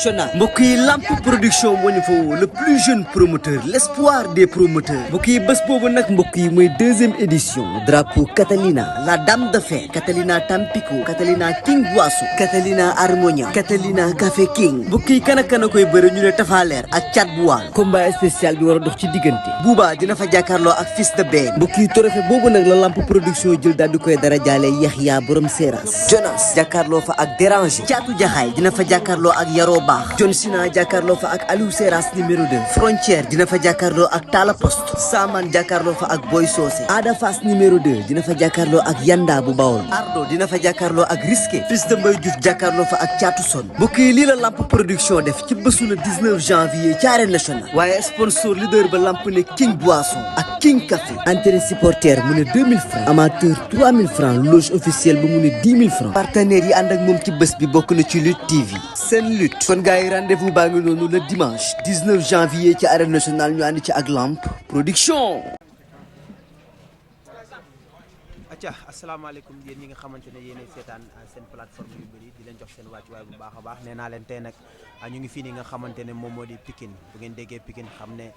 nationale mbokk yi Lamp production moo ñu fa woo le plus jeune promoteur l'espoir des promoteurs mbokk yi bés boobu nag mbokk yi mooy 2e édition drapeau Catalina la dame de fer Catalina Tampico Catalina King Boisson Catalina Harmonia Catalina Café King mbokk yi kan koy bëre ñu ne Tafaleer ak Thiat bu Waal combat spécial bi war a dox ci diggante Bouba dina fa jàkkaarloo ak Fils de Ben mbokk yi trophée boobu nag la Lamp production jël daal di koy dara jaale Yaxya borom Seras Jonas jàkkaarloo fa ak Déranger Caatu Jaxaay dina fa jàkkaarloo ak Yaroo Baax John Sina jàkkaarloo fa ak Aliou Seras numéro 2 Frontière dina fa jàkkaarloo ak Tala Poste Saman jàkkaarloo fa ak Boy Socé Ada Fass numéro 2 dina fa jàkkaarloo ak Yanda bu Bawol Ardo dina fa jàkkaarloo ak Risqué Fils de Mbaye Diouf jàkkaarloo fa ak Caatu Son mbokk yi lii la Lamp production def ci bésu le 19 janvier ci Arène Nationale waaye sponsor leader ba Lamp ne King Boisson ak King Café entrée supporter mu ne 2000 francs amateur 3000 francs loge officielle ba mu ne 10 000 francs partenaires yi ànd ak moom ci bés bi bokk na ci Lutte TV seen lutte kon gars yi rendez-vous baa ngi noonu le dimanche 19 janvier ci Arène Nationale ñu ànd ci ak Lamp production. acca asalaamaaleykum yéen ñi nga xamante ne yéenay seetaan seen plateforme yu bëri di leen jox seen wàccuwaay bu baax a baax nee naa leen tey nag ñu ngi fii nii nga xamante ne moom moo di Pikine bu ngeen déggee Pikine xam ne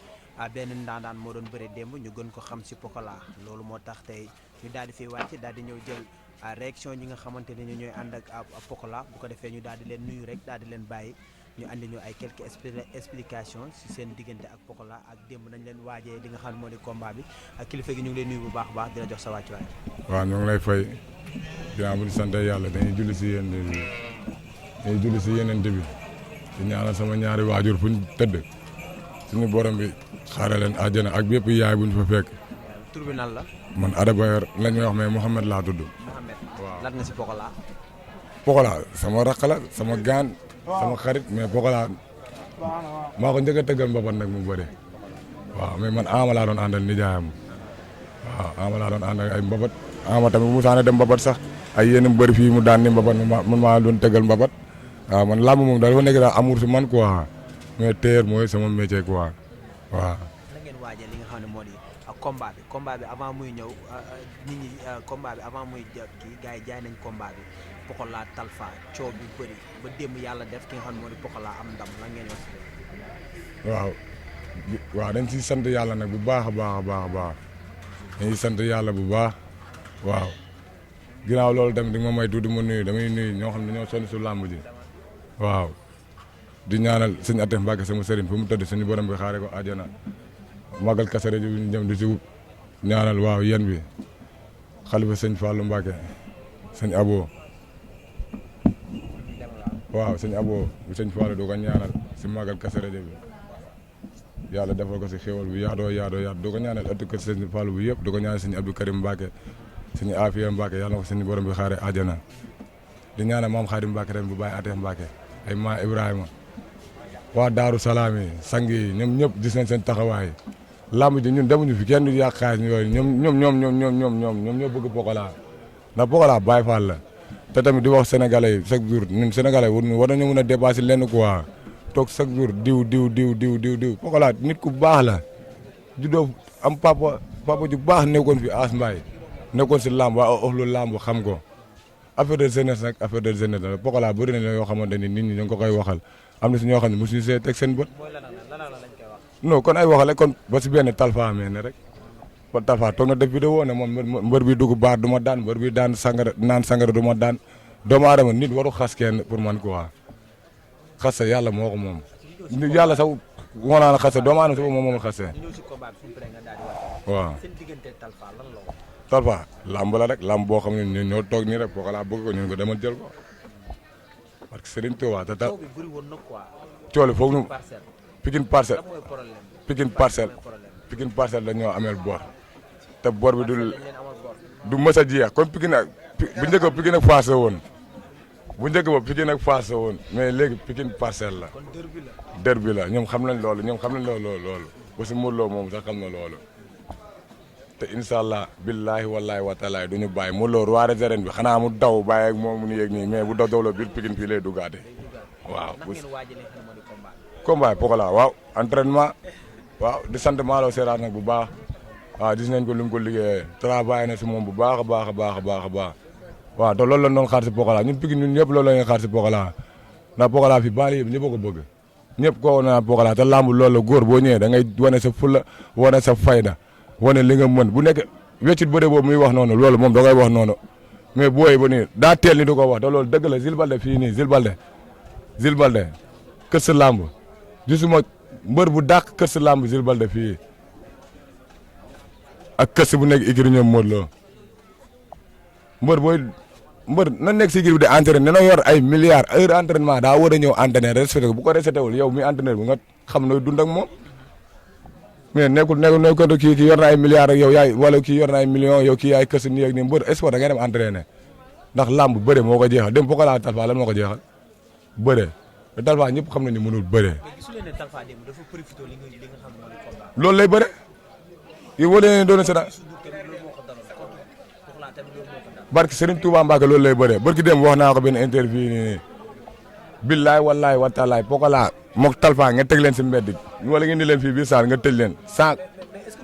benn ndaandaan moo doon bëre démb ñu gën ko xam si Pokola loolu moo tax tey ñu daal di fiy wàcc daal di ñëw jël réaction ñi nga xamante ne ñooy ànd ak Pokola bu ko defee ñu daal di leen nuyu rek daal di leen bàyyi ñu andi ñu ay quelques explications si seen diggante ak Pokola ak démb nañ leen waajee li nga xam ne moo di combat bi ak kilifa gi ñu ngi leen nuyu bu baax a baax dina jox sa wàccuwaay. waaw ñu ngi lay fay ginnaaw bu ñu sant yàlla dañuy julli si yeneen bi di ñaanal sama ñaari waajur fu ñu tëdd suñu borom bi xaare leen àjjana ak bépp yaay bu ñu fa fekk. tur bi nan la. man Adabayor la ñuy wax mais Mouhamed laa tudd. Mouhamed waaw lan nga si Pokola. Pokola sama rakk la sama gaan sama xarit mais Pokola maa ko njëkk a tëggal mbapat nag mu bëri waaw mais man Ama laa doon àndal nijaayam waaw Ama laa doon àndal ay mbapat Ama tamit mu saane dem mbapat sax ay yéen mbëri fii mu daan ni mbapat man maa doon tëggal mbapat waaw man làmb moom dafa nekk daal amour si man quoi mais téer mooy sama métier quoi waaw. na ngeen waajee li nga xam ne moo di combat bi avant muy ñëw nit ñi combat bi avant muy kii gars yi jaay nañ combat bi Pokola Talfa coow bi bëri ba démb yàlla def ki nga xam ne moo di Pokola am ndam la ngeen wax. waaw dañ ciy sant yàlla nag bu baax a baax dañuy sant yàlla bu baax waaw ginnaaw loolu tamit di ma may tuuti ma nuyu damay nuyu ñoo xam ne ñoo sonn su làmb ji waaw di ñaanal sëñ Atem Mbacke sama sëriñ fu mu tëdd suñu borom bi xaare ko àjjana magal kasare ji ñu jëm di si ñaanal waaw yéen bi xalifa sëñ Fallou Mbacke sëñ Abo waaw sëñ Abo bu sëñ Fallou du ko ñaanal si magal kasare ji bi yàlla defal ko si xéwal bi yaadoo du ko ñaanal ëtt ko sëñ Fallou bu yëpp du ko ñaanal sëñ Abdou Karim Mbacke sëñ Afia Mbacke yàlla na ko sëñ borom bi xaare àjjana di ñaanal maam Xaadim Mbacke ren bu bàyyi Atem Mbacke ay ma Ibrahima waa Daaru Salaam yi sang yi ñoom ñëpp gis nañ seen taxawaay lamb ji ñun demuñu fi kenn du yàq xaalis yooyu ñoom ñoo bëgg Pokola ndax Pokola Baye Fall la te tamit di wax sénégalais yi chaque jour ñun sénégalais war nañu mën a dépasser lenn quoi toog chaque jour diw Pokola nit ku baax la juddoo am papa ju baax nekkoon fi As Mbaye nekkoon si lamb waa oxlu lamb xam ko affaire de jeunesse nag affaire de jeunesse la Pokola bëri na yoo xamante ni nit ñi ñu ngi ko koy waxal am na si ñoo xam ne mosuñu see teg seen bët. non kon ay waxale kon ba si benn Talfa amee ne rek kon Talfa toog na def vidéo ne moom mbër bi dugg baar du ma daan mbër bi daan sangara naan sangara du ma daan doomu aadama nit waru xas kenn pour man quoi xase yàlla moo ko moom. yàlla sax moo naan xase doomu aadama sax moom xase. waaw. Talfa lamb la rek lamb boo xam ne ñun ñoo toog nii rek Pokola bëgg ko ñun ko demal jël ko parce que Serigne Touba te taw coole foog ñu Pikine Parcelles dañoo ameel bor te bor bi du mës a jeex kon Pikine ak bu njëkk ba Pikine ak Fass woon mais léegi Pikine Parcelles la derby la ñoom xam nañ loolu ba si Modou Lo moom sax xam na loolu te incha allah billahi wallahi wa taala du ñu bàyyi Modou Lo roi des arènes bi xanaa mu daw bàyyi ak moom mu nu yéeg nii mais bu daw la biir Pikine fii lay duggaate waaw. combat Pokola waaw entraînement waaw di sant Malo Seras nag bu baax waaw gis nañ ko li mu ko liggéeyee travail na si moom bu baax a baax waaw te loolu la doon xaar si Pokola ñun Pikine ñun ñëpp loolu la ñuy xaar si Pokola ndax Pokola fi baal yëpp ñëpp a ko bëgg ñëpp koo wane naa Pokola te lamb loolu la góor boo ñëwee da ngay wane sa fulla wane sa fayda wane li nga mën bu nekk weccit bëre boobu muy wax noonu loolu moom da koy wax noonu mais booy ba nii daa teel ni du ko wax te loolu dëgg la Zil Balde fii nii Zil Balde kër sa lamb gisuma mbër bu dàq kër sa lamb Zil Balde fii ak kër bu nekk ikiri ñoom Modou Lo mbër na nekk si ikiri bi di entraîné na yor ay milliards heure entraînement daa war a ñëw entraîné respecté ko bu ko respecté wul yow mi entraîneur bi nga xam nooy dund ak moom mais nekkul kii yor na ay milliards ak yow yaay wala kii yor na ay millions yow kii yaay kër sa nii ak nii mbër sport da ngay dem entraîné ndax lamb bëre moo ko jeexal dem Pokola Talfa lan moo ko jeexal bëre te Talfa ñëpp xam na ni mënul bëre. loolu lay bëre yow boo leen doon séddale barke Serigne Touba Mbacke loolu lay bëree barki dem wax naa ko benn interview nii billaay wallaay wa taalaay Pokola moog Talfa nga teg leen si mbedd wala ngeen di leen fii biir saal nga tëj leen sans. mais est-ce que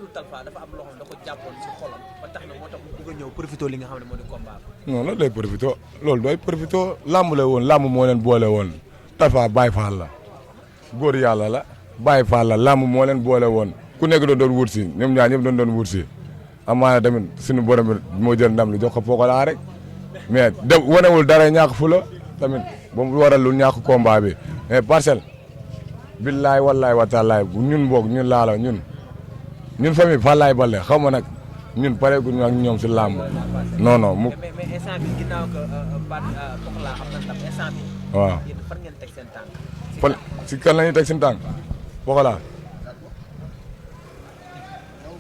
du Talfa dafa am loo xam ne da ko jàppoon si xolam ba tax na moo tax mu bëgg a ñëw profité li nga xam ne moo di combat bi. non loolu lay profité loolu doy profité làmb la woon làmb moo leen boole woon Talfa Baye Fall la góor yàlla la Baye Fall la làmb moo leen boole woon ku nekk doon wut si ñoom ñaar ñëpp doon wut si. amaana tamit suñu borom bi moo jël ndam li jox ko Pokola rek mais dem wanewul dara ñàkk fu la tamit ba mu waral lu ñàkk combat bi mais Parcelles billaay wallaay wa taalaay ñun boog ñun laala ñun famille Fallaye Balde xaw ma nag ñun pareegu ñu ak ñoom si làmb non non mu. mais instant bi ginnaaw que Pokola am na ndam instant bi. waaw yéen fan ngeen teg seen tànk. fan si kan la ñuy teg seen tànk Pokola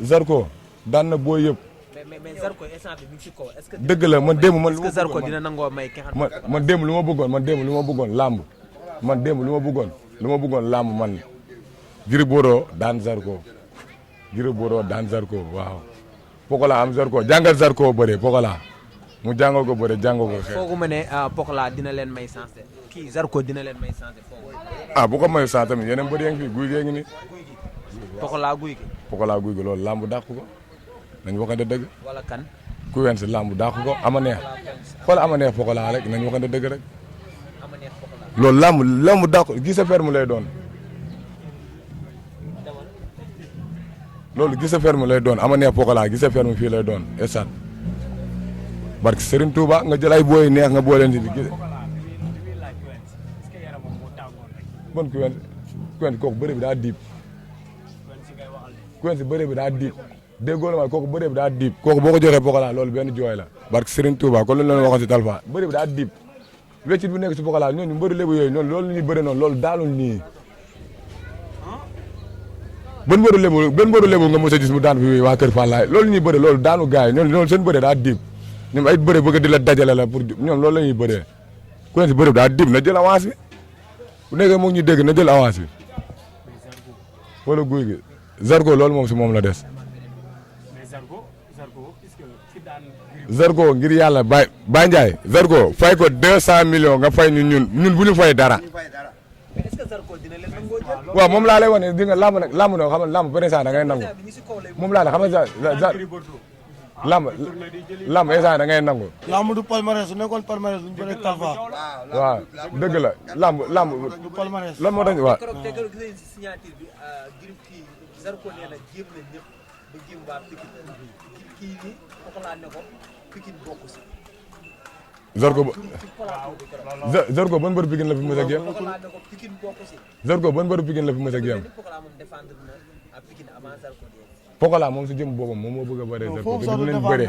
Zarko. daan na booy yëpp. mais Zarko instant bi mi ngi ci kaw est-ce que. dëgg la man démb man. est-ce que Zarko dina nangoo may ki nga xam ne man démb lu ma bëggoon làmb man démb lu ma bëggoon làmb man. Gris Bordeaux daan Zarko waaw. Pokola am Zarko jàngal Zarko bëree Pokola mu jàngal ko bëree jàngal ko xeex. foogu ma ne Pokola dina leen may chance de kii Zarko dina leen may chance de foogu. bu ko mayu chance tamit yeneen bëri yaa ngi fi guy gee ngi ni. Pokola guy gi. Pokola guy gi loolu làmb dàq ko. nañ waxante dëgg. wala kan. ku wen si làmb dàq ko ama neex xool ama neex Pokola rek nañ waxante dëgg rek. ama neex Pokola. loolu làmb dàq gis sa ferme lay doon. loolu gis sa ferme lay doon ama neex Pokola gis sa ferme fii lay doon estat barke Serigne Touba nga jël ay booy neex nga boo leen si gis. bon ku wen kooku bëre bi daa diib. ku wen si bëre bi daa diib. déggoo la ma kooku bëre bi daa diib kooku boo ko joxee Pokola loolu benn jooy la barke Serigne Touba kon loolu la waxoon si Talfa bëre bi daa diib weccit bu nekk si Pokola ñooñu mbëru lébu yooyu noonu loolu ñuy bëre noonu loolu daalul nii ban mbëru lébu nga mos a gis mu daan fi waa Kër Fallaye loolu ñuy bëre loolu daanu gars yi ñoom seen bëre daa diib ñoom ay bëre bëgg di la dajale la pour ñoom loolu la ñuy bëree ku ne si bëre bi daa diib na jël avance bi bu nekkee moom ñu dégg na jël avance bi wala guy gi Zarko loolu moom si moom la des Zarko ngir yàlla Baye Ndiaye Zarko fay ko 200 millions nga fay ñun bu ñu fay dara. mais est-ce que Zarko dina leen nangoo jël. waaw moom laa lay wax ne di nga làmb nag làmb noo xam ne làmb président da ngay nangu moom laa la xam nga làmb instant da ngay nangu. làmb du palmarès su nekkoon palmarès duñ bëre Talfa. waaw dëgg la làmb du palmarès. lan moo tax waaw. keroog te keroog gis nañ si signature bi Gris kii Zarko nee na jéem na ñëpp ba jéem waa Pikine kii nii Pokola ne ko Pikine bokk si. Zarko ban mbër Pikine la fi mës a géem. Pokola ne ko Pikine bokk si. Zarko ban mbër Pikine la fi mës a géem. Pokola moom défendre na Pikine avant Zarko de. Pokola moom si jëm boppam moom moo bëgg a bëree Zarko foofu sax du dinañ bëree.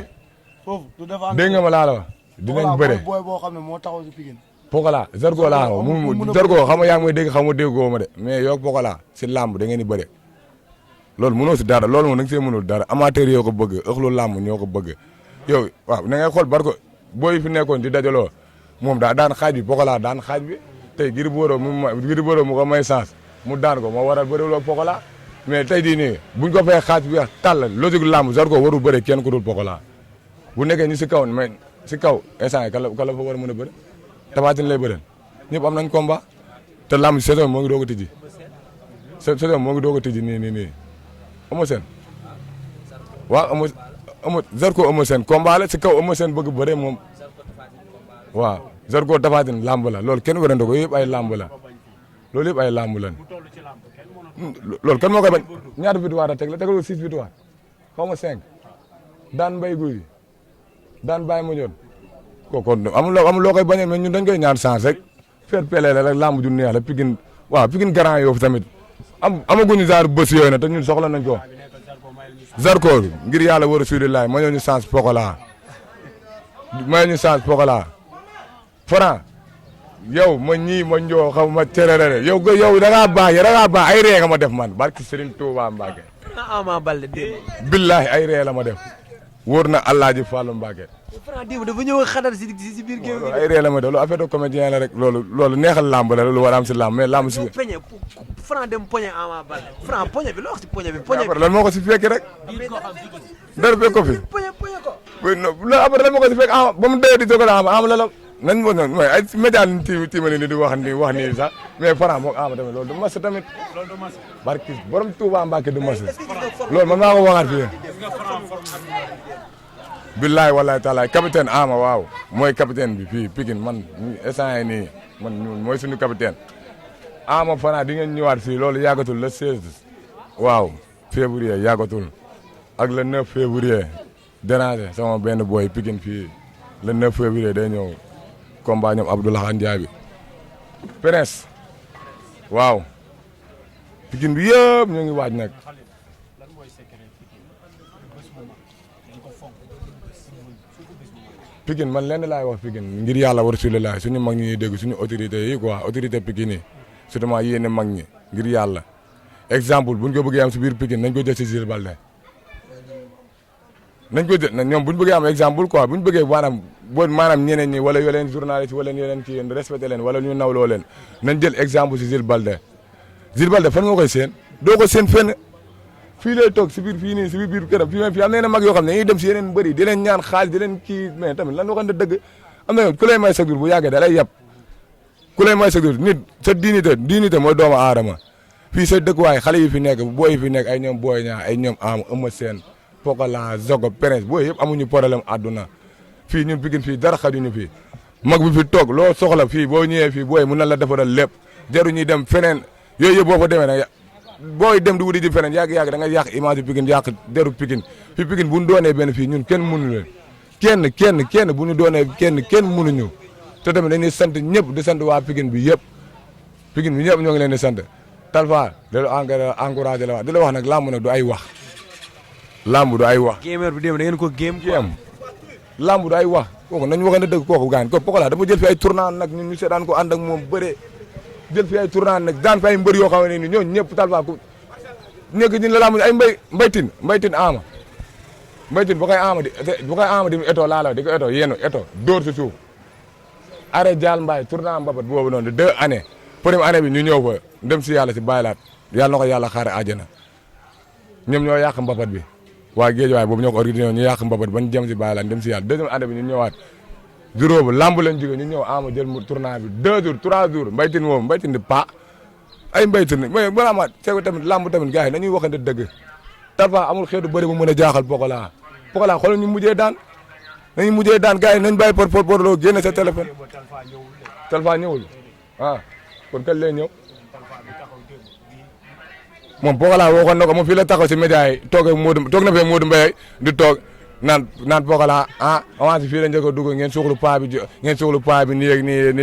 foofu du défendre. dégg nga ma laa la wax dinañ bëree. booy boo xam ne moo taxaw si Pikine. Pokola Zarko laa wax mu Zarko xam nga yaa ngi may dégg xam nga déggoo ma de mais yow Pokola si làmb da ngeen di bëre loolu mënoo si dara loolu moom da nga see mënul dara amateur yoo ko bëgg ëxlu làmb ñoo ko bëgg yow waaw na ngay xool barko booy fi nekkoon di dajaloo moom daa daan xaaj bi Pokola daan xaaj bi tey Gris Bordeaux mu ko may chance mu daan ko moo waral bëri loo Pokola mais tey jii nii buñ ko fay xaaj bi wax tàll logique làmb Zarko warul bëre kenn ku dul Pokola bu nekkee ñi si kaw mais si kaw instant yi kan la fa war a mën a bëre Tapha Tine lay bëreel ñëpp am nañ combat te làmb saison moo ngi doog a tijji saison moo ngi doog a tijji nii Eumeu Sène waaw Zarko Eumeu Sène combat la si kaw Eumeu Sène bëgg bëre moom waaw Zarko Tapha Tine lamb la loolu kenn warante ko yëpp ay lamb la loolu yëpp ay lamb lañ loolu kan moo koy bañ ñaata victoire a teg la tegaloo 6 victoire xaw ma 5 daan mbay guy daan bàyyi ma ñoon kooku amul loo koy bañee mais ñun dañ koy ñaan chance rek faire pele la rek lamb ju neex la Pikine waaw Pikine Grand Yoff tamit amaguñu genre bés yooyu na te ñun soxla nañ ko Zarko ngir yàlla war a suudilaay ma ñoo ñu chance Pokola ma ñu chance Pokola Franc yow ma ñii ma njoo xaw ma tererere yow da ngaa baax ay ree nga ma def man barki Serigne Touba Mbacke. Ama Baldé démb. billahi ay ree la ma def wóor na Alaaji Fallou Mbacke. Franc démb dafa ñëw xadar si biir géew gi. ay ree la ma def loolu affaire de comédien la rek loolu neexal lamb la loolu war a am si lamb mais lamb si. peñe Franc dem poñe Ama Baldé Franc poñe bi loo wax si poñe bi. lan moo ko si fekk rek. dara fekk ko fi. poñe ko. loolu après lan moo ko si fekk ba mu dee di jóg la am la nañ mo mooy ay média ni tiimali ni di wax nii sax mais Franc moom Ama tamit loolu du mas tamit barki borom Touba Mbacke du mas loolu man maa ko waxaat fii billaay wallaay taalaay capitaine Ama waaw mooy capitaine bi fii Pikine man instant yi nii man mooy suñu capitaine Ama Franc di ngeen ñëwaat fii loolu yàggatul le 16 waaw février yàggatul ak le 9 février déranger sama benn boy Pikine fii le 9 février day ñëw combat ñoom Abdoulaye Ndiaye bi Prince waaw Pikine bi yëpp ñoo ngi waaj nag Pikine man lenn laay wax Pikine ngir yàlla war Rasulullah suñu mag ñi ñuy dégg suñu autorité yi quoi autorité Pikine yi surtout yéene mag ñi ngir yàlla exemple buñ ko bëggee am si biir Pikine nañ ko jël si Jules Baldé nañ ko jël ñoom buñ bëggee am exemple quoi buñ bëggee maanaam ñeneen ñi wala yoo leen journaliste wala yeneen kii yéen respecté leen wala ñu nawloo leen nañ jël exemple si Jules Baldé Jules Baldé fan nga koy seen doo ko seen fenn fii lay toog si biir fii nii si biir këram fii am na mag yoo xam ne dañuy dem si yeneen mbëri di leen ñaan xaalis di leen kii mais tamit lan waxante dëgg am na ku lay may sa bu yàggee da lay yab ku lay may sa nit sa dignité mooy doomu aadama fii sa dëkkuwaay xale yi fi nekk booy yi fi nekk ay ñoom booy ñaa ay ñoom am ëmma seen Pokola Zogo Prince booy yëpp amuñu problème àdduna fii ñun Pikine fii dara xajuñu fii mag bi fi toog loo soxla fii boo ñëwee fii booy mun na la defaral lépp jaru ñuy dem feneen yooyu yëpp boo fa demee nag booy dem di wuti ji feneen yàgg-yàgg da nga yàq image Pikine yàq deru Pikine fii Pikine bu ñu doonee benn fii ñun kenn mënu leen kenn bu ñu doonee kenn mënuñu te tamit dañuy sant ñëpp di sant waa Pikine bi yëpp Pikine bi ñëpp ñoo ngi leen di sant Talfa da la encouragé la wax di la wax nag làmb nag du ay wax lamb du ay wax. gamer bi dem da ngeen ko game lamb du ay wax kooku nañu waxee ne dëgg kooku gaan ko Pokola dafa jël fi ay tournant nag ñun ñu seetaan ko ànd ak moom bëre jël fi ay tournant nag daan fi ay mbër yoo xam ne ni ñooñu ñëpp Talfa ku nekk ñun la lamb ay mbaytin Ama mbaytin bu koy Ama di eto laala di ko eto yéen eto dóor si suuf arrêt Dial Mbaye tournant mbapat boobu noonu 2 années première année bi ñu ñëw fa dem si yàlla si bàyyilaat yàlla na ko yàlla xaare àjjana ñoom ñoo yàq mbapat bi waa géej waay boobu ñoo ko organisé ñu yàq mbapat bañ jëm si bàyyilaan dem si yàlla deuxième année bi ñu ñëwaat juróom ba lamb lañ jógee ñu ñëw Ama jël mu tournant bi 2 jours 3 jours mbaytin moom mbaytin di pa ay mbaytin mais balaa ma seego tamit lamb tamit gars yi nañuy waxante dëgg Talfa amul xeetu bëri bu mën a jaaxal Pokola xoolal ñu mujjee daan nañu mujjee daan gars yi nañ bàyyi por loo génne sa téléphone Talfa ñëwul kon kan lay ñëw moom Pokola waxoon na ko moom fii la taxaw si média yi toog na fee Modou Mbaye di toog naan Pokola avance fii la njëkk a dugg ngeen suuxlu paa bi nii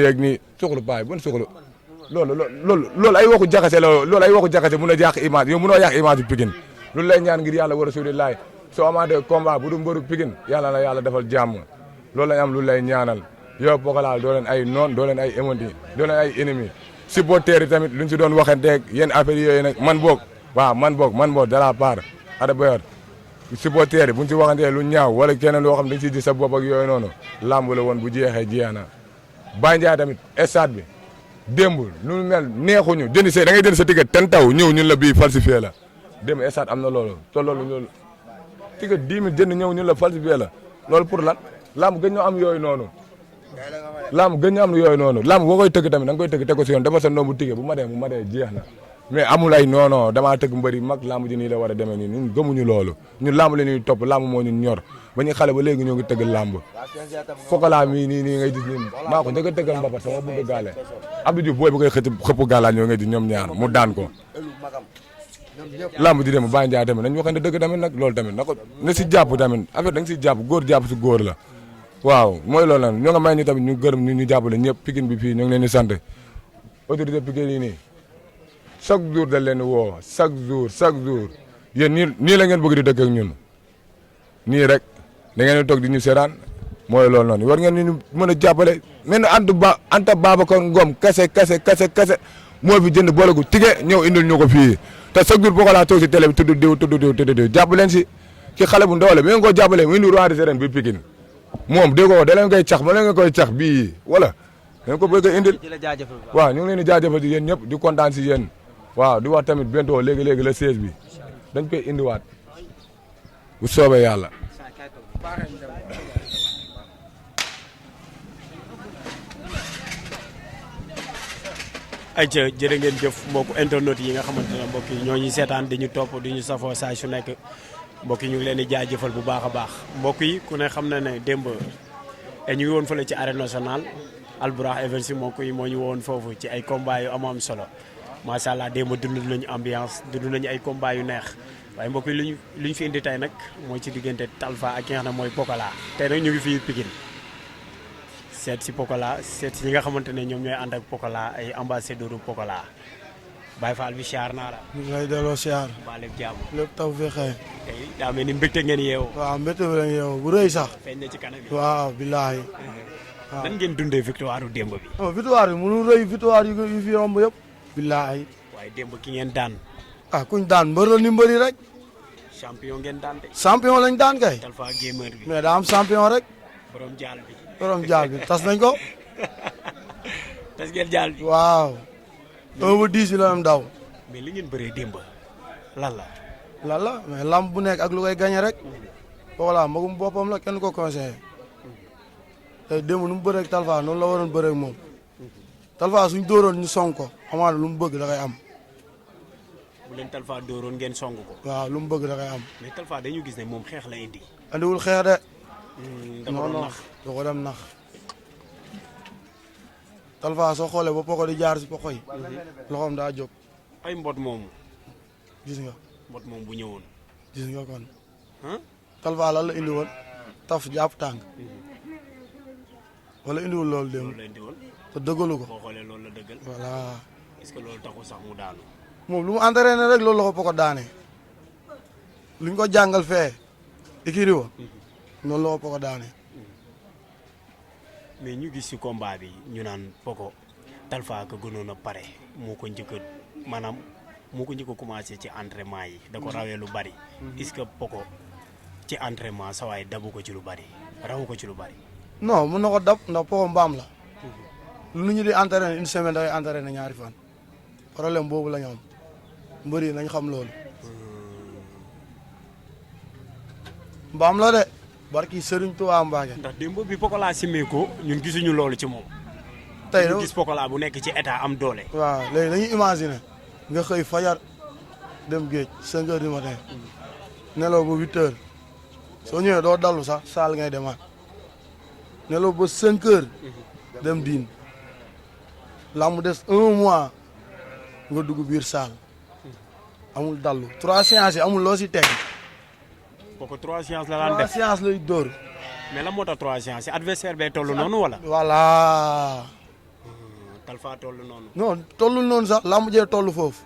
ak nii suuxlu paa bi ban suuxlu loolu ay waxu jaxase la loolu ay waxu jaxase mun a yàq image yow mënoo yàq image bi Pikine loolu lay ñaan ngir yàlla war a suuli laay soo amaatee combat bu du mbëru Pikine yàlla na yàlla defal jàmm loolu lañ am lu lay ñaanal yow Pokola doo leen ay noon doo leen ay émenti doo leen ay ennemi supporters yi tamit luñ si doon waxanteeg yenn affaire yooyu nag man boog de la part Ada Boyor supporters yi buñ si waxantee lu ñaaw wala keneen loo xam dañ si di sa bopp ak yooyu noonu làmb la woon bu jeexee jeex na Baye Ndiaye tamit stade bi démb lu mel neexuñu da ngay jënd sa ticket ten taw ñëw ñun la bii falsifié la démb stade am na loolu te loolu ticket 10 000 jënd ñëw ñun la falsifié la loolu pour lan làmb gën ñoo am yooyu noonu lamb gën ñu am yooyu noonu lamb boo koy tëgg tamit da nga koy tëgg teg ko si yoon dafa sa nombu tige bu ma dee jeex na mais amul ay non damaa tëgg mbëri mag lamb ji nii la war a demee nii ñun gëmuñu loolu ñun lamb la ñuy topp lamb moo ñun ñor ba ñu xale ba léegi ñoo ngi tëgg làmb Pokola mii nii ngay gis nii maa ko njëkk a tëggal mbapat sama bëgg gaale Abdou Diouf booy bu koy xëpp gaalaat ñoo ngay gis ñoom ñaar mu daan ko làmb di dem Baye Ndiaye tamit nañ waxante dëgg tamit nag loolu tamit na ko na si jàpp tamit affaire da nga si jàpp góor jàpp si góor la waaw mooy loolu nag ñoo nga may ñu tamit ñu gërëm ñu jàppale ñëpp Pikine bi fii ñoo ngi leen di sant autorité Pikine yi nii chaque jour dañ leen woo chaque jour yéen nii la ngeen bëgg di dëkk ak ñun nii rek da ngeen di toog di ñu seetaan mooy loolu noonu war ngeen ñu mën a jàppale mel na Anta Babacar Ngom kese moo fi jënd boole gu tige ñëw indil ñu ko fii te chaque jour Pokola toog si télé bi tudd diw jàpp leen si ki xale bu ndaw la bi ngeen ko jàppalee mu indi roi des arènes bi Pikine moom dégg nga da leen koy cax ma leen nga koy cax bii wala da ngeen ko bëgg a indil waaw ñu ngi leen di jaajëfal si yéen ñëpp di kontaan si yéen waaw di wax tamit bientôt léegi la 16 bi dañ koy indiwaat bu soobee yàlla. ayca jërë ngeen jëf mbokku internet yi nga xamante ne mbokk yi ñoo ñuy seetaan di ñu topp di ñu safoo saa su nekk mbokk yi ñu ngi leen di jaajëfal bu baax a baax mbokk yi ku ne xam na ne démb ñu ngi woon fële ci arène nationale Albourakh Events mbokk yi moo ñu woon foofu ci ay combat yu am solo macha allah démb dund nañu ambiance dund nañu ay combat yu neex waaye mbokk yi lu ñu fi indi tey nag mooy ci diggante Talfa ak ki nga xam ne mooy Pokola tey nag ñu ngi fii Pikine seet si Pokola seet si ñi nga xamante ne ñoom ñooy ànd ak Pokola ay ambassadeur u Pokola Baye Fall bi siyaar naa la. ñu ngi lay delloo siyaar. mbaa lépp jàmm. lépp taw fii xëy. tey daa mel ni mbégte ngeen yeewoo. waaw mbégte bi lañ yeewoo bu rëy sax. feeñ na ci kanam yi. waaw billaahi. waaw nan ngeen dundee victoire u démb bi. non victoire bi mënul rëy victoire yu fi yomb yëpp. billaahi. waaye démb ki ngeen daan. ah kuñ daan mbër la ni mbëri rek. champion ngeen daan de. champion lañ daan kay. Talfa gamer bi. mais daa am champion rek. borom jaal bi. borom jaal bi tas nañ ko. tas ngeen jaal bi. waaw. 1 ba 10 bi la am daw. mais li ngeen bëree démb lan la. lan la mais lamb bu nekk ak lu koy gagné rek. voilà magum boppam la kenn ko conseillé. tey démb nu mu bëree ak Talfa noonu la waroon bëree ak moom. Talfa suñ dóoroon ñu song ko amaana lu mu bëgg da koy am. bu leen Talfa dóoroon ngeen song ko. waaw lu mu bëgg da koy am. mais Talfa dañu gis ne moom xeex la indi. andiwul xeex de. dama doon nax da ko dem nax. Talfa soo xoolee ba poko di jaar si poko yi. loxoom daa jóg. ay mbot moomu. gis nga. mbot moom bu ñëwoon. gis nga kon. ah. Talfa lan la indi woon. taf jàpp tàng. wala indiwul loolu démb. loolu la indi woon. te dëggalu ko. boo xoolee loolu la dëggal. voilà. est-ce que loolu taxul sax mu daanu. moom lu mu entraîné rek loolu la ko poko daane. luñ ko jàngal fee. ikiri wa. noonu la ko poko daane. mais ñu gis ci combat bi ñu naan Poko Talfa ka gënoon a pare moo ko njëkk a maanaam moo ko njëkk a commencé ci entraînement yi da ko rawee lu bari. est-ce que Poko ci entraînement sa waay dabu ko ci lu bari rawu ko ci lu bari. non mun na ko dab ndax poko mbaam la. lu ñu di entraîné une semaine da ngay entraîné ñaari fan. problème boobu la ñu am mbër yi nañ xam loolu. mbaam la de. barki Serigne Touba Mbacke. ndax démb bi Pokola simee ko ñun gisuñu loolu ci moom. tey ñu gis Pokola bu nekk ci état am doole. waaw léegi dañuy imaginer nga xëy fajar dem géej 5 heures du matin nelaw ba 8 heures soo ñëwee doo dallu sax saal ngay demaat nelaw ba 5 heures dem diin la mu des 1 mois nga dugg biir saal amul dallu 3 séances yi amul loo si teg. Poko 3 séances la daan 3 def séances lay dóor. mais la moo tax 3 séances yi adversaire bee toll noonu wala. voilà. Talfa toll noonu. non tollul noonu sax laa mujjee toll foofu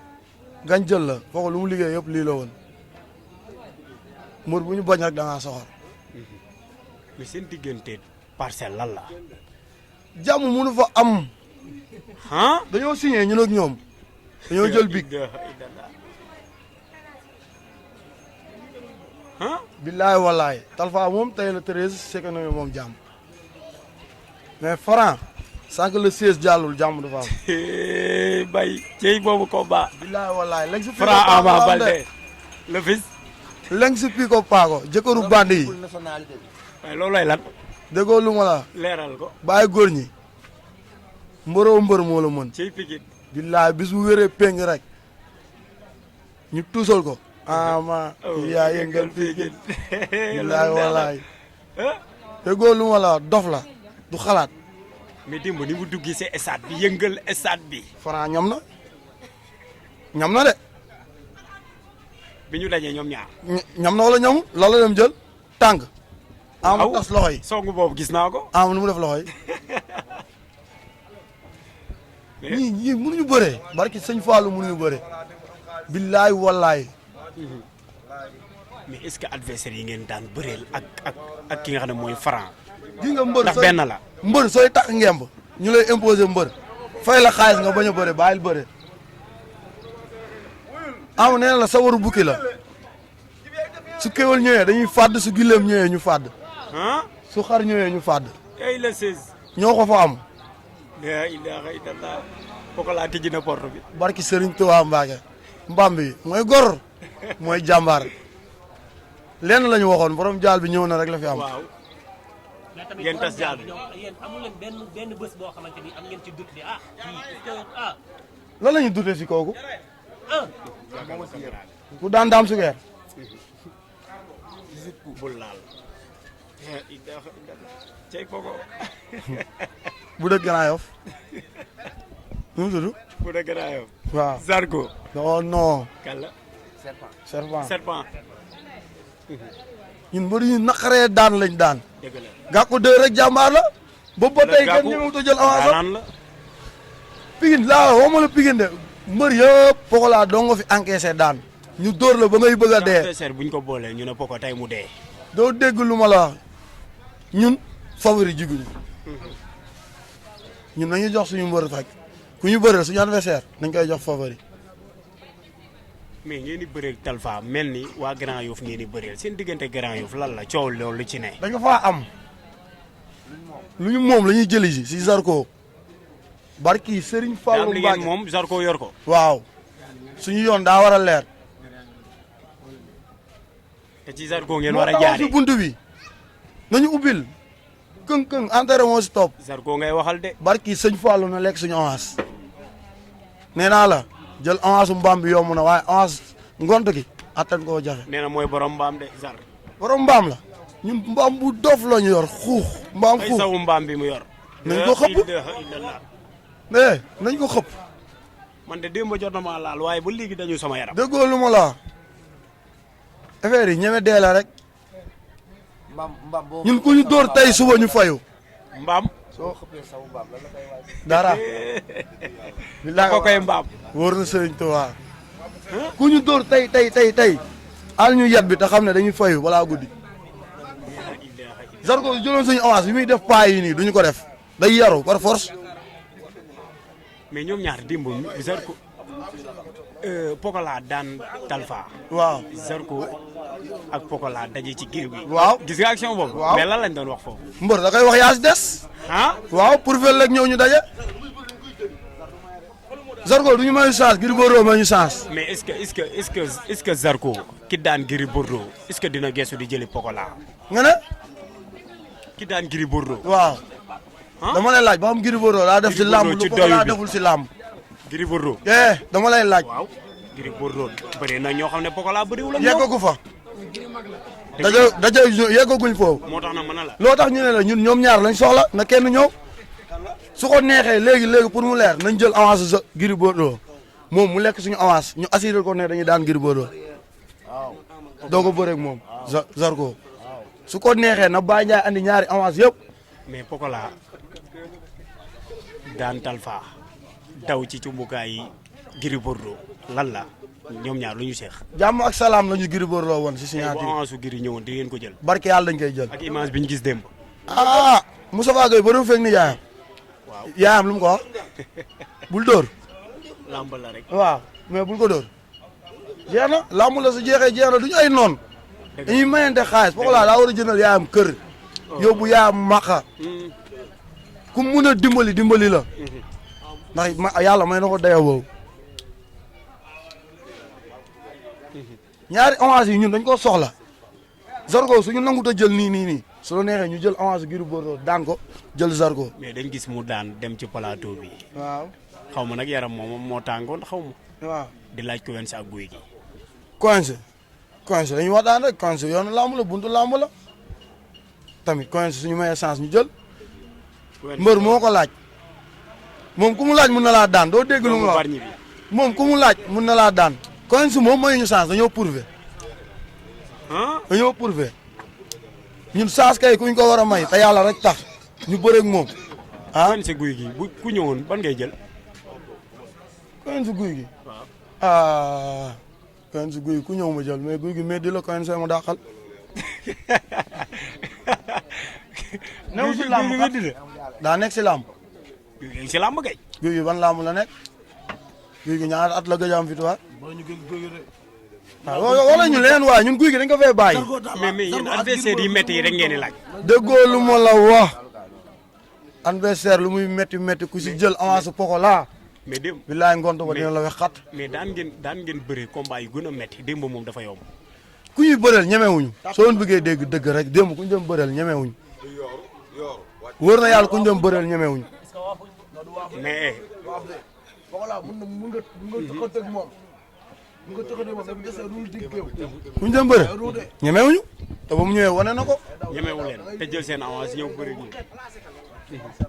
gañ jël la foo ko lu mu liggéey yëpp lii la woon mbër bu ñu bañ rek da ngaa soxor. mais seen diggante parcelle lan la. jàmm mënu fa am. ah. dañoo signé ñun ak ñoom dañoo jël big. ah. billaay wallaay Talfa moom tey la 13 c'est que moom jàmm mais Franc sànq le 16 jàllul jàmm dafa am. bay cey boobu combat. billaay wallaay léegi si. Franc Ama Baldé le fils. léegi si pii ko paako jëkkëru bandi yi. waaye loolu lay lan. déggoo lu ma la. leeral ko. bàyyi góor ñi. mbëroo mbër moo la mën. cey Pikine. billaay bis bu wéree péng rek ñu tuusal ko. ama yaa yëngal Pikine. billaay wallaay déggoo lu ma la dof la du xalaat. mais démb ni mu duggi si stade bi yëngal stade bi. Franc ñam na de. bi ñu dajee ñoom ñaar. ñam na wala ñamu la dem jël tàng. am tas loxo yi songu boobu gis naa ko. am nu mu def loxo yi. ñii mënuñu bëree. barki sëñ Fallou mënuñu bëree. billaay wallaay. mais est-ce que adversaire yi ngeen daan bëreel ak ki nga xam ne mooy Franc. gi nga mbër ndax benn la. mbër sooy takk ngemb ñu lay imposer mbër fay la xaalis nga bañ a bëre bàyyil bëre. am nee na la sawaru bukki la su kéwal ñëwee dañuy fàdd su gileem ñëwee ñu fàdd. su xar ñëwee ñu fàdd. ay la 16. ñoo ko fa am. la ilaha illallah. kooku laa tijji na porte bi. barki Serigne Touba Mbacke. mbam bi mooy gor mooy jàmbaar lenn la ñu waxoon borom jaal bi ñëw na rek la fi am. waaw. ngeen tas jaal bi yéen amu leen benn bés boo xamante ni am ngeen ci dut ni lan la ñuy dute si kooku. ku daan daam su geer. bul laal. cey koko. bu dëgg Grand Yoff. nu mu tudd. bu dëgg Grand Yoff. waaw Zarko. non non. kàlla. serpent. ñun mbëri ñu naqaree daan lañ daan. dëgg la. gàkku dër rek jàmbaar la. boobu ba tey kenn ñëwut a jël avance am. Pikine laa woo ma la Pikine de mbër yëpp Pokola doo nga fi encaissé daan. ñu dóor la ba ngay bëgg a dee. adversaire buñ ko boolee ñu ne Poko tey mu dee. doo dégg lu ma la wax ñun favori jiguñu ñun nañu jox suñu mbër fekk ku ñu bëreel suñu adversaire nañ koy jox favori. mais ngeen di bëreel Talfa mel ni waa Grand Yoff ngeen di bëreel seen diggante Grand Yoff lan la coow loolu lu ci ne. dañ ko faa am lu ñu moom la ñuy jëli si Zarko barki Serigne Fallou am li ngeen moom Zarko yor ko. waaw suñu yoon daa war a leer. te ci Zarko ngeen war a jaaree moo buntu bi nañu ubbil këng enterré moo si topp. Zarko ngay waxal de. barki sëñ Fallou na lekk suñu avance nee naa la jël avance mbaam bi yomb na waaye avance ngont gi attan koo jafe. nee na mooy borom mbaam de Zar. borom mbaam la ñun mbaam bu dof la ñu yor xuux. mbaam ay xuux sawu mbaam bi mu yor. nañ ko xëpp nañ ko xëpp. man de démb jot na maa laal waaye ba léegi dañu sama yaram. déggoo lu ma la affaire yi ñeme dee la rek. ñun ku ñu dóor tey suba ñu fayu. mbaam. soo xëppee sawu mbaam lan la koy waay. dara. bilaay ko koy mbaam. wóor na Sëriñ Tuubaa ku ñu dóor tey. al ñu yat bi te xam ne dañuy fayu balaa guddi. Zarko jëloon suñu avance bi muy def paa yi nii duñu ko def. day yaru par force. mais ñoom ñaar démb Zarko Pokola daan Talfa. waaw Zarko ak Pokola daje ci géew bi. waaw gis nga action boobu. waaw mais lan lañ doon wax foofu. mbër da koy wax yaa si des. ah waaw pour fel rek ñëw ñu daje. Zarko du ñu may chance Gris Bordeaux may ñu chance. mais est-ce que Zarko ki daan Gris Bordeaux est-ce que dina gestu di jëli Pokola. nga ne. ki daan Gris Bordeaux. waaw. dama lay laaj ba xam Gris Bordeaux daa def si làmb lu Pokola deful si làmb. Gris Bordeaux. dama lay laaj. waaw Gris Bordeaux bëri na ñoo xam ne Pokola bëriwul ak yeggagu fa. daje yeggaguñ foofu. moo tax na mën na la. loo tax ñu ne la ñun ñoom ñaar lañ soxla na kenn ñëw su ko neexee léegi pour mu leer nañ jël avance sa Gris Bordeaux moom mu lekk suñu avance ñu assuré ko ne dañuy daan Gris Bordeaux doo ko bëreeg moom Zarko su ko neexee na Baye Ndiaye andi ñaari avance yëpp. mais Pokola daan Talfa daw ci cumbukaay yi Gris Bordeaux lan la ñoom ñaar lu ñu seex. jàmm ak salaam la ñu Gris Bordeaux woon si signature bu avance su Gris ñëwoon di ngeen ko jël. barke yàlla dañ koy jël. ak image bi ñu gis démb. Moustapha Gueye ba doon fekk ni yaayam. waaw yaayam lu mu ko wax bul dóor. lamb la rek. waaw mais bul ko dóor. jeex na lamb la su jeexee jeex na duñu ay noon dañuy mayante xaalis Pokola daa war a jëndal yaayam kër. yóbbu yaayam maqa. ku mun a dimbali la. ndax yàlla may na ko dayoo boobu. ñaari avance yi ñun dañ ko soxla. Zarko suñu nangut a jël nii su la neexee ñu jël avance Gris Bordeaux daan ko jël Zarko. mais dañ gis mu daan dem ci plateau bi. waaw. xaw ma nag yaram moom moo tàngoon xaw ma. waaw. di laaj ko wenn sa ak guy gi. coincé dañuy waxtaan rek coincé yoonu lamb la buntu lamb la tamit Quench suñu mayee chance ñu jël mbër moo ko laaj moom ku mu laaj mun na laa daan doo dégg lu mu wax moom ku mu laaj mun na laa daan Quench moom mayuñu chance dañoo prouver dañoo prouver ñun chance kay kuñ ko war a may te yàlla rek tax ñu bëreeg moom Quench guy gi bu ku ñëwoon ban ngay jël Quench guy gi Quench guy ku ñëw ma jël mais guy gi mais di la Quench ma dàqal new si làmb daa nekk si làmb si làmb kay guy gi ban làmb la nekk guy gi ñaata at la gëj a am victoire waaw wala ñu leen waaye ñun guy gi dañ ko fee bàyyi mais yéen adversaire yi métti yi rek ngeen di laaj déggoo lu ma la wax adversaire lu muy métti ku si jël avance Pokola mais démb bilaay ngonto ba dina la wex xat mais daan ngeen bëri combat yu gën a métti démb moom dafa yomb ku ñuy bëreel ñemewuñu soo leen bëggee dégg dëgg rek démb ku ñu dem bëreel ñemewuñu wóor na yàlla ku ñu dem bëreel ñemewuñu mais ku ñu dem bëreel ñemewuñu te ba mu ñëwee wane na ko ñemewu leen te jël seen avance ñëw bëri ñu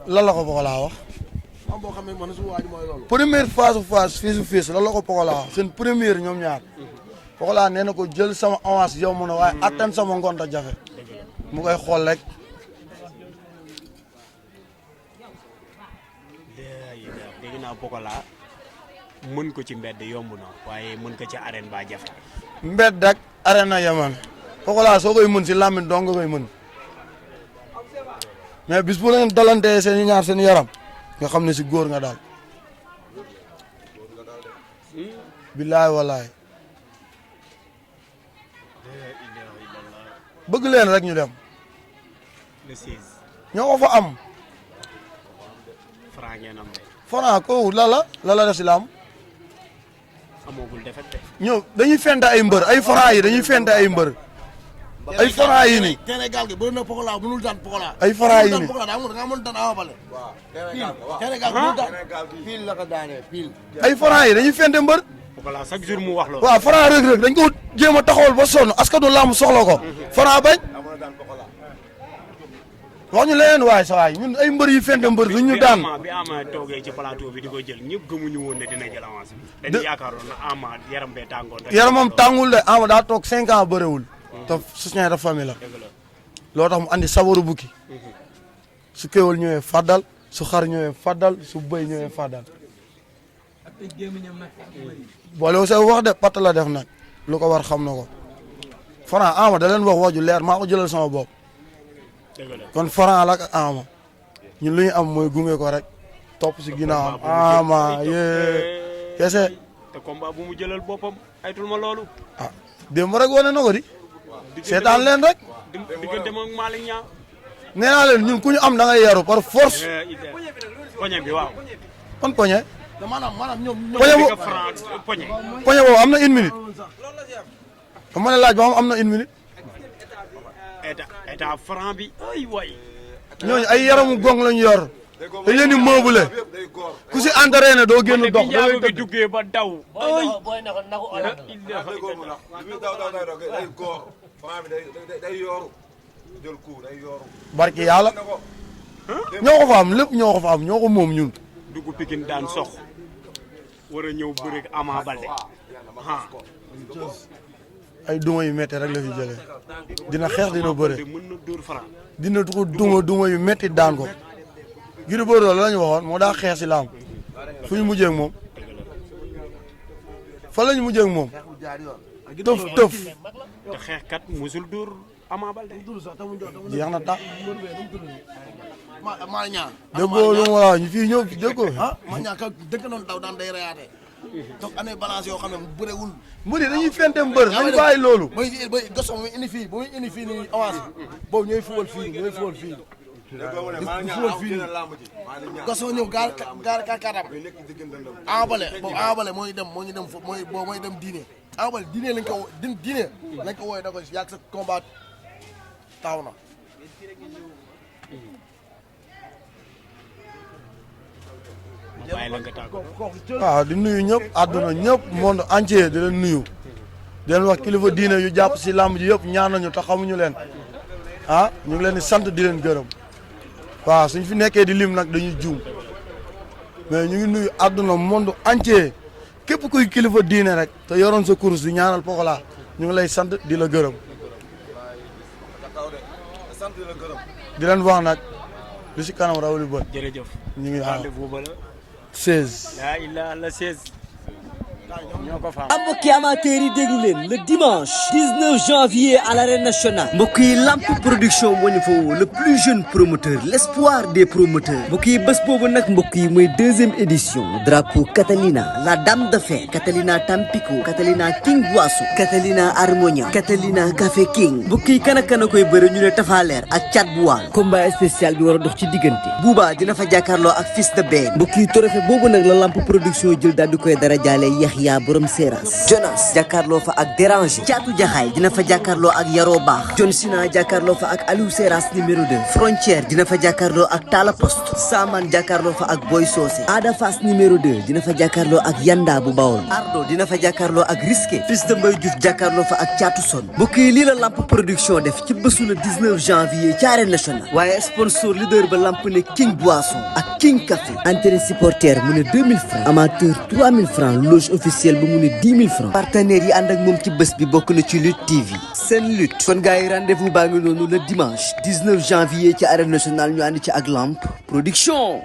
lan la ko Pokola wax première face to face lan la ko Pokola wax seen première ñoom ñaar Pokola nee na ko jël sama avance yow mu ne waaye attan sama ngonta jafe mu koy xool rek dégg naa Pokola mën ko ci mbedd yomb na waaye mën ko ci arène ba jafe mbedd ak arène na yaman Pokola soo koy mën si làmmiñ dong nga koy mën mais bis bu leen dalantee seen ñaar seen yaram nga xam ne si góor nga daal billaay walaay bëgg leen rek ñu dem le 16 ñoo ko fa am Franc ngeen am rek Franc ko la def si laam amagul defet de ñëw dañuy fente ay mbër ay Franc yi dañuy fente ay mbër ay Franc yi nii Sénégal gi bëri na Pokola mënul daan Pokola ay Franc yi nii Pokola daa mën daan Ama Baldé Sénégal mënul daan pile la ko daanee pile ay Franc yi dañuy fente mbër Pokola chaque jour mu wax loolu waaw Franc Reug Reug dañ ko jéem a taxawal ba sonn askanu làmb soxla ko Franc bañ wax ñu leneen waay sa waay ñun ay mbër yi fente mbër duñ ñu daan bi Ama toogee ci plateau bi di ko jël ñëpp gëmuñu woon ne dina jël avance bi dañu yaakaaroon na Ama yaram bee tàngoon rek yaramam tàngul de Ama daa toog 5 ans bëriwul te soutien de famille la loo tax mu andi sabaru bukki su kéwal ñëwee faddal su xar ñëwee faddal su bëy ñëwee faddal boole say wax de patt la def nag lu ko war xam na ko Franc Ama da leen wax waju leer maa ko jëlal sama bopp kon Franc la ak Ama ñun lu ñu am mooy gunge ko rek topp si ginnaawam Ama yee kese te combat bu mu jëlal boppam aytul ma loolu ah démb rek wane na ko di seetaan leen rek diggante ak Malick Niang nee naa leen ñun ku ñu am da ngay yaru par force poñe bi waaw kon poñe maanaam ñoom poñe boobu am na 1 minute ba ma ne laaj ba am na 1 minute état Franc bi ay waay ñooñu ay yaramu gong lañu yor dañ leen di meubler ku si entraîné doo génn dox da ngay bi duggee ba daw ay booy na ko barki yàlla ñoo ko fa am lépp ñoo ko fa am ñoo ko moom ñun dugg Pikine daan sox war a ñëw bëre ak Ama Baldé ay duma yu métti rek la fi jëlee dina xeex dina bëre mën na dóor Franc dina ko duma yu métti daan ko Gris Bordeaux la ñu waxoon moo daa xeex si laam fu ñu mujjee ak moom fa la ñu mujjee ak moom tëf te xeexkat musul dóor Ama Baldé jeex na tax maa ñaa déggoo lu ma la ñu fii ñëw déggoo maa ñaa ka dëkk noonu daw daan day reyaate donc année balance yoo xam ne bëriwul mbëri dañuy fente mbër nañu bàyyi loolu bay goso muy indi fii ba muy indi fii nii avance boobu ñooy fuwal fii di fuwal fii goso ñëw gaar kaakatam Ama Baldé boobu Ama Baldé moo ñu dem mooy dem diine Ama Baldé diine lañ ko diine lañ ko wooye da ko yàgg sa combat taw na waaw di nuyu ñëpp àdduna ñëpp monde entier di leen nuyu di leen wax kilifa diine yu jàpp si làmb ji yëpp ñaan nañu te xamuñu leen ah ñu ngi leen di sant di leen gërëm waaw suñ fi nekkee di lim nag dañuy juum mais ñu ngi nuyu àdduna monde entier képp kuy kilifa diine rek te yoroon sa kurus di ñaanal Pokola ñu ngi lay sant di la gërëm di leen wax nag lu si kanam raw li bët. jërëjëf ñu ngi waaw rendez-vous ba la 16. laa ilaaha la 16 ñoo ko faam. mbokki amateurs yi déglu leen le dimanche 19 janvier à l'arène nationale mbokk yi Lamp production moo ñu fa woo le plus jeune promoteur l'espoir des promoteurs mbokk yi bés boobu nag mbokk yi mooy 2e édition drapeau Catalina la dame de fer Catalina Tampico Catalina King Boisson Catalina Harmonia Catalina Café King mbokk yi kan ak kan a koy bëre ñu ne Tafaleer ak Thiat bu Waal combat spécial bi war a dox ci diggante Bouba dina fa jàkkaarloo ak Fils de Ben mbokk yi trophée boobu nag la Lamp production jël daal di koy dara jaale Yaxya borom Seras Jonas jàkkaarloo fa ak Déranger Caatu Jaxaay dina fa jàkkaarloo ak Yaroo Baax John Sina jàkkaarloo fa ak Aliou Seras numéro 2 Frontière dina fa jàkkaarloo ak Tala Post Saman jàkkaarloo fa ak Boy Socé Ada Fass numéro 2 dina fa jàkkaarloo ak Yanda bu Bawol Ardo dina fa jàkkaarloo ak Risqué Fils de Mbaye Diouf jàkkaarloo fa ak Caatu Son mbokk yi lii la Lamp production def ci bésu le 19 janvier ci arène nationale waaye sponsor leader ba Lamp ne King Boisson ak King Café entrée supporter mu ne 2000 francs amateur 3000 francs loge officielle ba mu ne 10 000 francs partenaires yi ànd ak moom ci bés bi bokk na ci Lutte TV seen lutte kon gars yi rendez-vous baa ngi noonu le dimanche 19 janvier ci arène nationale ñu ànd ci ak Lamp production